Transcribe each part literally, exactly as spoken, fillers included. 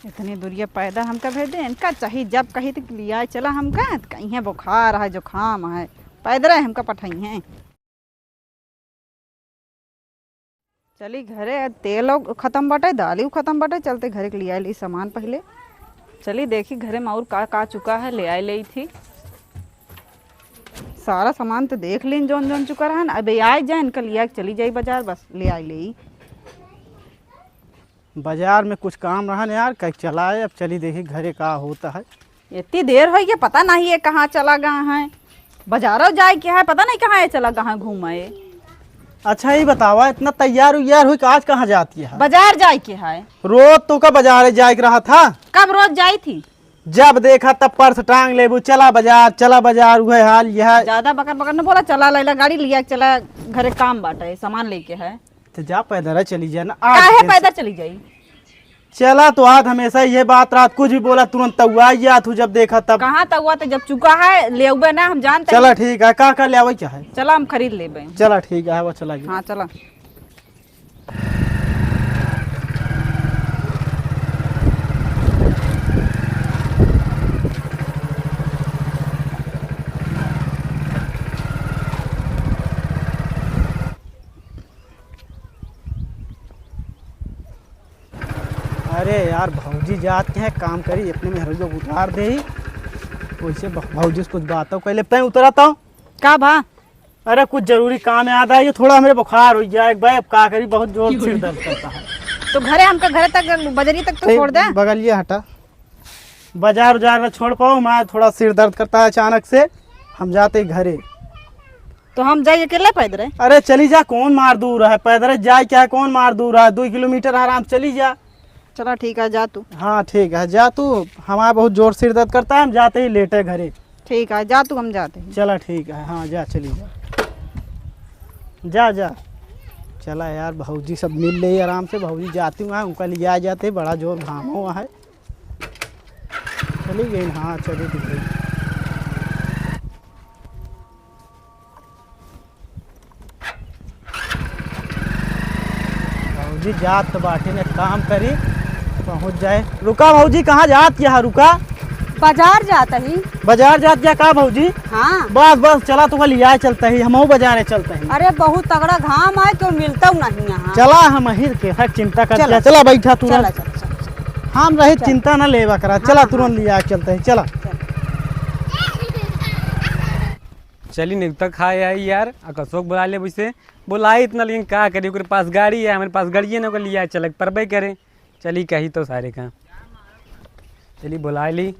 इतनी दूरिया पैदल हमका भेज दे, इनका चाही जब कही त लिया चला हमका, त कहीं है बुखार है, जुकाम है, पैदल हमका पठाई है। चली घरे, तेल खतम बाटे, दालिउ खतम बाटे, चलते घरे के लिया ली सामान पहिले। चली देखी घरे में और का का चुका है, ले आए ले थी। सारा सामान तो देख लीन, जौन जौन चुका रहन। अब आए जाए, इनका लिया के चली जाई बाजार, बस ले आए ले। बाजार में कुछ काम रहन यार, कहीं चलाए, अब चली देखी घरे का होता है। इतनी देर होई के पता नहीं ये कहाँ चला गया है, बाजारो जाए के है, पता नहीं कहाँ ये चला गया है घूमे। अच्छा, ये बतावा, इतना तैयार उयार हुई कि आज कहाँ जाती है? बाजार जाए के है। रोज तो का बाजार जाए के रहा था। कब रोज जाई थी? जब देखा तब पर्स टांग लेबू, चला बाजार, चला बाजार, उहे हाल यह। ज्यादा बकर बकर न बोला, चला लैला गाड़ी लिया, चला घरे काम बाटे, सामान लेके है। तो जा पैदल चली जा ना, आज काहे कैसे? पैदल चली जाई? चला तो आज हमेशा ये बात, रात कुछ भी बोला तुरंत तउआ या तू जब देखा तब। कहाँ तउआ तो जब चुका है, ले उबे ना, हम जानते चला हैं। ठीक है, का का ले आवे क्या है? चला हम खरीद लेबे। चला ठीक है, वो चला गया। हाँ चला। अरे यार, भौजी जात के हैं, काम करी, अपने मेहरारू को उतार दे ही। वैसे भ-, भौजी से कुछ बातों कर ले, तैं उतरा तो। का भा? अरे, कुछ जरूरी काम याद आया, ये थोड़ा हमरे बुखार हो गया एक बार, अब का करी, बहुत जोर सिर दर्द करता है। तो घरे हमका, घरे तक, बजरी तक तो ए, छोड़ दे। बगलिया हटा, बाजार उजार ना छोड़ पाओ, मैं थोड़ा सिर दर्द करता है अचानक से, हम जाते घरे। तो हम जाई अकेले पैदल? अरे चली जा, कौन मार दूर है, पैदल जाए क्या है, कौन मार दूर है, दो किलोमीटर आराम से चली जा। चला ठीक है, जा तू। हाँ ठीक है, जा तू, हमारा बहुत जोर सिर दर्द करता है, हम जाते ही लेटे घरे। ठीक है, जा तू, हम जाते हैं। चला ठीक है, हाँ जा, चली जा, जा जा। चला यार, भौजी सब मिल ले आराम से, भौजी जाती हुआ उनका लिया जाते, बड़ा जोर घाम हुआ है। चली गई, हाँ चली गई। भौजी जात तो बाटे ने, काम करी, पहुँच जाए। रुका भौजी, कहाँ जात यहाँ, रुका। बाजार जात ही। बाजार जात या का भौजी? हाँ। बस बस, चला तो लिया चलता ही, हमहू बाजारे चलता ही। अरे बहुत तगड़ा घाम है, क्यों मिलता नहीं यहाँ। चला, हम अहिर के है, चिंता करते चला। हैं। चला बैठा तू चला, रह। चला, चला, चला। हम रही चल। चिंता ना लेवा करा, हाँ, चला हाँ, तुरंत हाँ। लिया चलता ही, चला। चल। चली नेवता खाए आई यार, आकाशो के बुला ले वैसे। बुलाई इतना, लेकिन का करी, ओकरे पास गाड़ी है, हमरे पास गाड़िए ना, ओकर लिया चलक परबे करे। चली कही तो सारे का। चली बुला ली।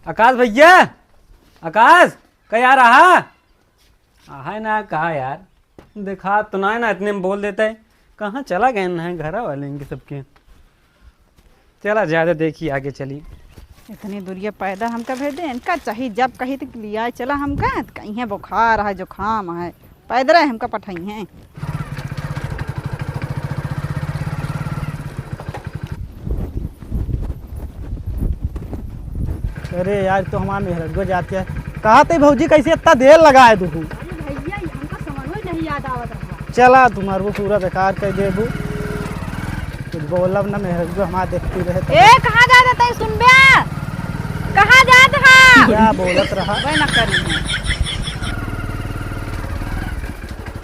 आकाश भैया, आकाश, कहीं आ रहा? आ है ना, कहा यार, देखा तो ना है ना, इतने में बोल देते हैं। कहाँ चला गए ना है घर वाले इनके सबके। चला ज्यादा देखी, आगे चली। इतनी दूरिया पैदल हमका भेज दे, इनका चाही जब कही तो लिया चला हमका, कहीं है बुखार है, जुकाम है, पैदल हमका पठाई हैं। अरे यार, तो हमार मेहरगो जाती है। कहा थे भौजी, कैसे इतना देर लगाए तू? अरे भैया, ये हमका समझो ही नहीं याद आवत रहा। चला, तुम्हार वो पूरा बेकार कर देबू। कुछ बोलब ना, मेहरगो हमार देखती रहे तब। ए, कहाँ जात है तै सुनबे? कहाँ जात है? क्या बोलत रहा? वह ना करी।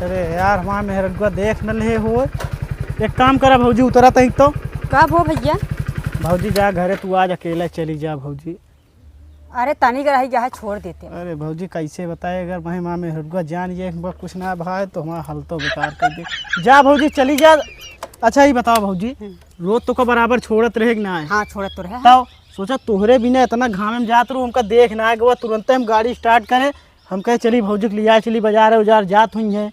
अरे यार, हमार मेहरगो देख न ले हो। एक काम करा भौजी, उतरा तई तो। का भो भैया? भौजी जा घरे, तू आज अकेला चली जा भौजी। अरे तनिक रही गया है, छोड़ देते। अरे भौजी, कैसे बताए, अगर मैं माँ मेहरुआ जान ये एक बार कुछ ना भाई तो हमारा हाल तो बेकार कर दे। जा भौजी, चली जा। अच्छा, ये बताओ भौजी, हम्म। रोज तो का बराबर छोड़त रहे कि ना है? हाँ, छोड़त तो रहे। तब सोचा तोहरे बिना इतना घाम में जात रहू, हमका देख ना आए, तुरंते हम गाड़ी स्टार्ट करें, हम कहे चली भौजी के लिया चली, बाजार उजार जात हुई है।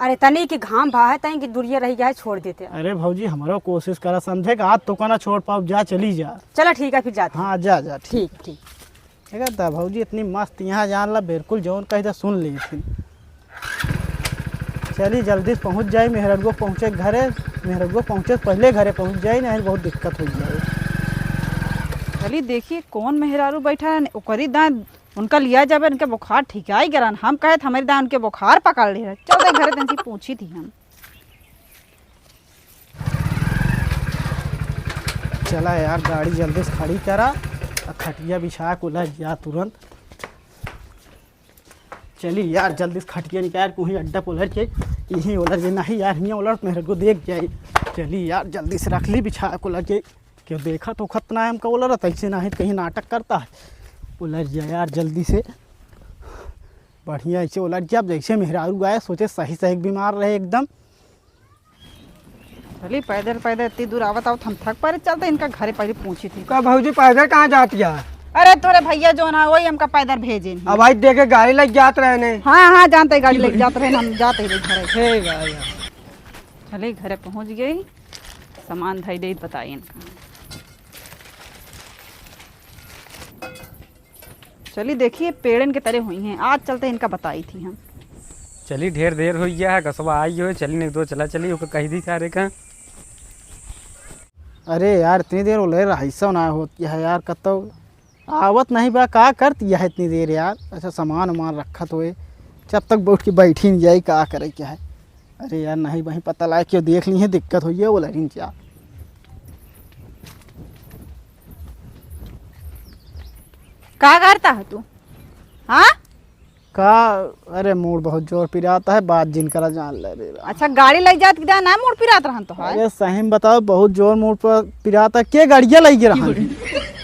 अरे तनी की घाम भा है, तनी की दूरिया रह गया है, छोड़ देते। अरे भौजी, हमरो कोशिश करा समझे का, आज तो का ना छोड़ पाओ, जा चली जा। चला ठीक है, फिर जाते हैं। हाँ, जा, जा, ठीक। ठीक, ठीक। देखा था भौजी इतनी मस्त यहाँ जान ला, बिल्कुल जौन कही था सुन ली फिर। चली जल्दी से पहुँच जाई, मेहरगो पहुँचे घरे, मेहरगो पहुँचे से पहले घरे पहुँच जाई, नहीं बहुत दिक्कत हो जाए। चली देखी कौन मेहरारू बैठा है, ओकरी दाँत उनका लिया जाबे, उनके बुखार ठिकाई गरन। हम कहे त हमरी दाई उनके बुखार पकड़ ले रहे। चल दे घरे, तनसी पूछी थी हम। चला यार, गाड़ी जल्दी से खड़ी करा, आ खटिया बिछा के उलर जा तुरंत। चली यार, जल्दी से खटिया निकाल के वहीं अड्डा पे उलर के, यहीं उलर के, नहीं यार, हियाँ उलर मेरे को देख जाए। चली यार, जल्दी से रख ली बिछा के उलर के, क्यों देखा तो खतना है हमका उलर, तैसे नहीं कहीं नाटक करता है। उलर जा यार जल्दी से, बढ़िया ऐसे उलर जा, जैसे मेहरारू आए सोचे सही सही बीमार रहे एकदम। चली, पैदल पैदल इतनी दूर आवत आवत हम थक परे। चलते इनका घरे पहले पहुँची थी। का भौजी पैदल कहाँ जाती है? अरे तोरे भैया जो ना, वही हमका पैदल भेजे नहीं। अब आज देखे गाड़ी लग जात रहे ने। हाँ हाँ, जानते गाड़ी लग जात रहे, हम जाते ही घरे। हे भैया। चली घरे पहुँच गई, सामान धई दे बताई इनका। चली देखिए, पेड़न के तले हुई हैं, आज चलते इनका बताई थी हम। चली, ढेर देर हो गया है, गसवा आई हो, चली नहीं तो चला चली, ओके कह दी सारे का। अरे यार, इतनी देर उलर रहा, ऐसा ना होत यह यार, कतो आवत नहीं बा, का करत यह इतनी देर यार? अच्छा, सामान उमान रखत हुए, जब तक बैठ के बैठी नहीं जाई, का करे क्या है? अरे यार, नहीं वहीं पता लाए, क्यों देख ली है, दिक्कत हुई है, उलरिन क्या? का करता है तू? हाँ? का? अरे मूड बहुत जोर पिराता है, बात जिन करा जान ले रे राम। अच्छा, गाड़ी लग जात कि ना मूड पिरात रहन तो है? अरे सही में बताओ, बहुत जोर मूड पर पिराता है। के गाड़िया लग गए रहन?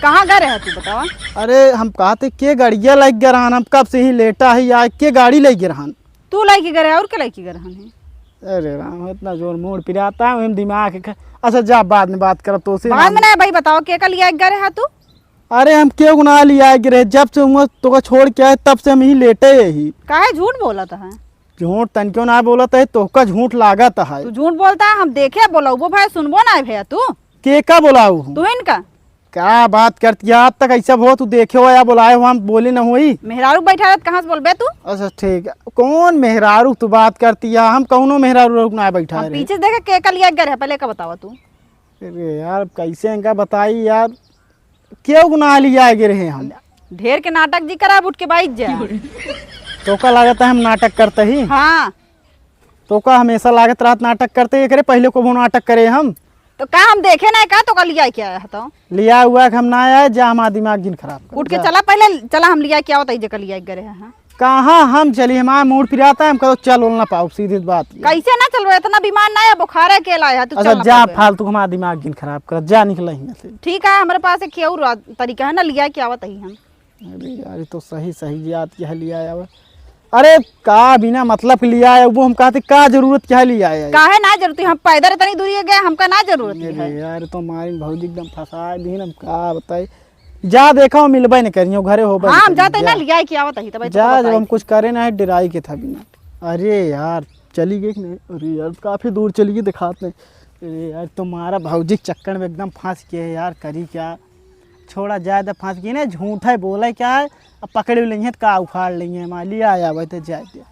कहाँ गए रहे तू बतावा? अरे हम कहते के गाड़िया लग गए रहन, हम कब से ही लेटा है, या के गाड़ी लग गए रहन? तू लइके गए रहे, और के लइके गए रहन है? अरे राम, इतना जोर मूड पिराता है, हम दिमाग के ख-, अच्छा जा, बाद में बात करब तो से बाद में। ना भाई बताओ, के का लिया गए रहे तू? अरे हम केहू ना लिया के रहे, जब से हुआ तोका छोड़ के आए तब से हम ही लेटे यही। काहे झूठ बोलत है? झूठ तनिको ना बोलत है, तोहका झूठ लागत है। तू झूठ बोलता है, हम देखे बोलबो भाई, सुनबो ना है भैया तू। के का बोलाऊ हम? तू इनका। का बात करती है, आज तक ऐसा हो तू देखे हो या बोलाए हो, हम बोले न होई। मेहरारू बैठा रहत कहाँ से बोलबे तू? अच्छा ठीक है, कौन मेहरारू तू बात करती है? हम कौनो मेहरारू ना बैठा हम रहे। पीछे देखे के का लिया गए रहे, पहले का बतावा तू। अरे यार, कैसे इनका बताई यार, केहू ना लिया गए रहे हम। ढेर के नाटक जी कराब, उठ के बैठ जा। तोका लागत है हम नाटक करते ही? हाँ। तोका हमेशा लागत रहत नाटक करते ही, एकरे पहले को वो नाटक करे हम? तो का हम देखे ना का, तोका लिया के आया है तो? लिया हुआ के हम ना आए, जा हमारा दिमाग जिन खराब कर, उठ के जा। चला पहले, चला हम लिया के आवत है, जेकर लिया गए रहे हैं। कहाँ हम चली, हमारा मूड पिराता है, हम कहो चल ओल ना पाओ, सीधी बात ये। कैसे ना चलबे, इतना बीमार ना है, बुखार है, के लाया है, तू अच्छा चल ना जा, पाबे। फालतू हमारा दिमाग जिन खराब कर, जा निकल यहाँ से। ठीक है, हमारे पास एक और तरीका है ना, लिया के आवत ही हम। अरे यार, ये तो सही सही जात के है लिया आवे। अरे का बिना मतलब के लिया आए, वो हम कहते का जरूरत क्या है लिया आए? काहे ना जरूरत है? हम पैदल इतनी दूरी गए, हमका ना जरूरत अरे है। यार, तो मारी भौजी एकदम फंसा दीन, हम का बताई। जा देखा, मिलबे न करियो, घरे होबे न हाँ, हम करियो, जाते ही ना जा। लिया के आवत ही, तब जा, जब हम कुछ करे ना है, डराई के था बिना। अरे यार, चली गई कि नहीं? अरे यार, काफी दूर चली गई, दिखात नहीं। अरे यार, तुम्हारा भौजी के चक्कर में एकदम फंस गए यार, करी क्या? छोड़ा जाए तो फंस गई ना, झूठ है, बोले क्या है, अब पकड़े लेंगे तो का उखाड़ लेंगे, हमारे लिए आया हुआ तो जाए दे।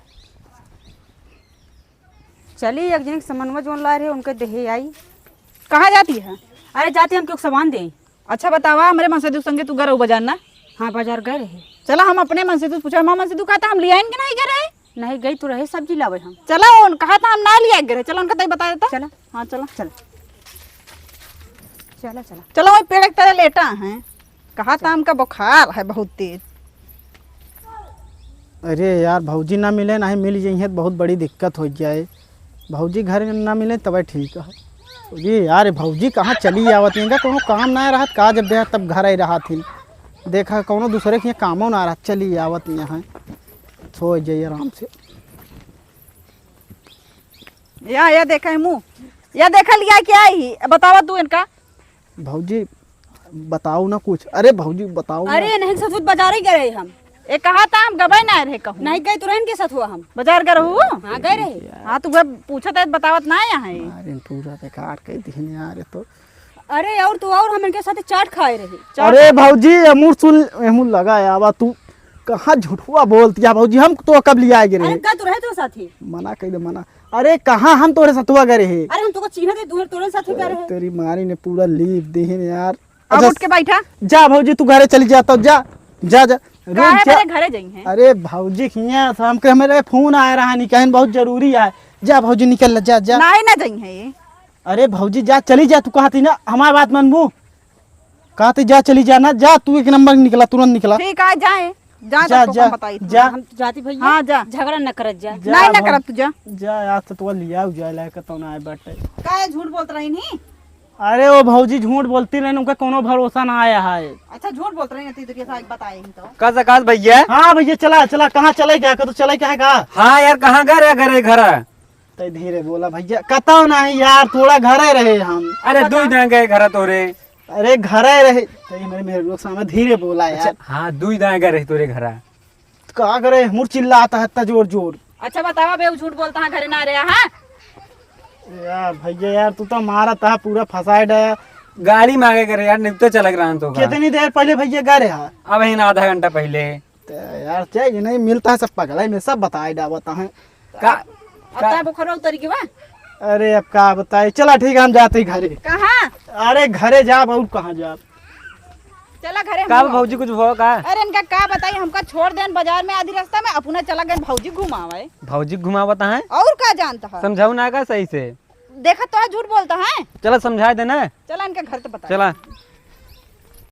चली, एक जने के समनवा जोन लाए रहे, उनके देहे आई। कहाँ जाती है? अरे, जाती हम क्यों सामान दे। अच्छा, बतावा, हमरे मन से तू संगे तू गए रहू बाजार ना? हाँ, बाजार गए रहे। चला, हम अपने मन से तू पूछा, हमारे मन से तू कहता, हम लियाइन के नहीं गए रहे? नहीं, गई तो रहे सब्जी लावे हम। चला, उन कहा था, हम ना लिया गए रहे, चला, उनका तई बता देता। चला। हाँ, चला। चला। चला, चला। चला, वही पेड़ के तले लेटा है। कहा था हमका बुखार है बहुत तेज। अरे यार, भौजी ना मिले, ना ही मिल जाइए तो बहुत बड़ी दिक्कत हो जाए। भौजी घर में ना मिले तब ठीक है। अरे यार, भौजी कहाँ चली आवत हैं? इनका कोनो काम ना रहत का, जब देखा तब घर ही रहत ही। देखा कोनो दूसरे के यहाँ कामो ना रहत, चली आवत यहाँ। सो जाइए आराम से। या, या देखा है मुँह, या देखा लिया क्या ही, बतावा तू इनका। भौजी, बताओ ना कुछ। अरे भौजी, बताओ ना। अरे नहीं, ससुर बाजार ही गए रहे हम। ए, कहा था हम गबे ना रहे कहूँ। नहीं गए तो रहन के साथ हुआ हम। बाजार गए रहू? हाँ, गए रहे। हाँ, तू गए पूछत है, बतावत ना यहाँ है। अरे पूरा बेकार कह दिहन यार, ये तो। अरे और तो और हम इनके साथ चाट खाए रहे। चाट अरे भौजी, हमू सुन, हमू लगा है, आवा तू कहाँ झूठुआ बोलती है भौजी, हम तो कब लिया गए अरे रहे? गए तो रहे तो साथ ही। मना कह दे, मना। अरे कहाँ हम तोरे सतुआ करे हे? अरे हम तोको चिन्हत है, तोरे, तोरे साथ ही करे हे। तेरी मारी ने पूरा लीप देहिन यार। अब अच्छा, उठ के बैठा। जा भौजी, तू घरे चली जा, तब जा, जा, जा। रुक काहे जा। मेरे घरे जाई हैं? अरे भौजी, हियाँ से हमके, हमारे फोन आए रहा, नहीं कहें बहुत जरूरी है। जा भौजी, निकल ले, जा, जा। नहीं ना जाई हैं ये। अरे भौजी, जा, चली जा, तू कहती ना, हमारी बात मनबू। कहते जा, चली जा ना, जा, तू एक नंबर निकला, तुरंत निकला। ठीक है, जाए। जा, जा, जा, तोका बताई। जा। हम तो जाती भैया। हाँ, जा। झगड़ा न करत जा। जा, नहीं, ना करब तू, जा। जा, आज तो तोका लिया उजाए लायक तो ना आए बाटे। काहे झूठ बोलत रही नी? अरे, वो भौजी झूठ बोलती रहे, उनका कोनो भरोसा ना आया है। अच्छा, झूठ बोलत रही ना, तू इधर के साथ बताए ही तो। का सकाश भैया? हाँ भैया, चला, चला, कहाँ चले क्या? कतो चले क्या है का? हाँ यार, कहाँ घर है? घर है, घर है। तै धीरे बोला भैया, कतौ नहीं यार, थोड़ा घरे रहे हम। अरे, दुई दाएं गए घर तोरे। अरे, घरे रहे। तै मेरे, मेरे लोग सामने धीरे बोला यार। अच्छा, हाँ, दुई दाएं गए रहे तोरे घरा। तो का करे, मुर चिल्लाता है इतना जोर जोर। अच्छा, बतावा बे, उ झूठ बोलता है, घरे ना रहे, हाँ? यार भैया, यार, तू तो मारा था, पूरा फंसाए डाया। गाड़ी मांगे करे यार, निपटे चलक रहा तो का। कितनी देर पहले भैया गए रहे? अब ही ना, आधा घंटा पहले। तो यार, चाहिए नहीं मिलता है, सब पगला है, मैं सब बताए डावता है। का, अब का? तै बुखार उतरी गवा? अरे, अब का बताए, चला ठीक है, हम जाते हैं घरे। कहाँ? अरे, घरे जाब, और कहाँ जाब? चला घरे हम का लोग। भौजी, कुछ भो का? अरे, इनका का बताई, हमका छोड़ देन बाजार में आधी रास्ता में, अपना चला गए भौजी घुमावे। भौजी घुमावता है? और का जानता है? समझाऊ ना का सही से? देखा तो है, झूठ बोलता है। चला, समझा देना। चला, इनका घर तो बता। चला।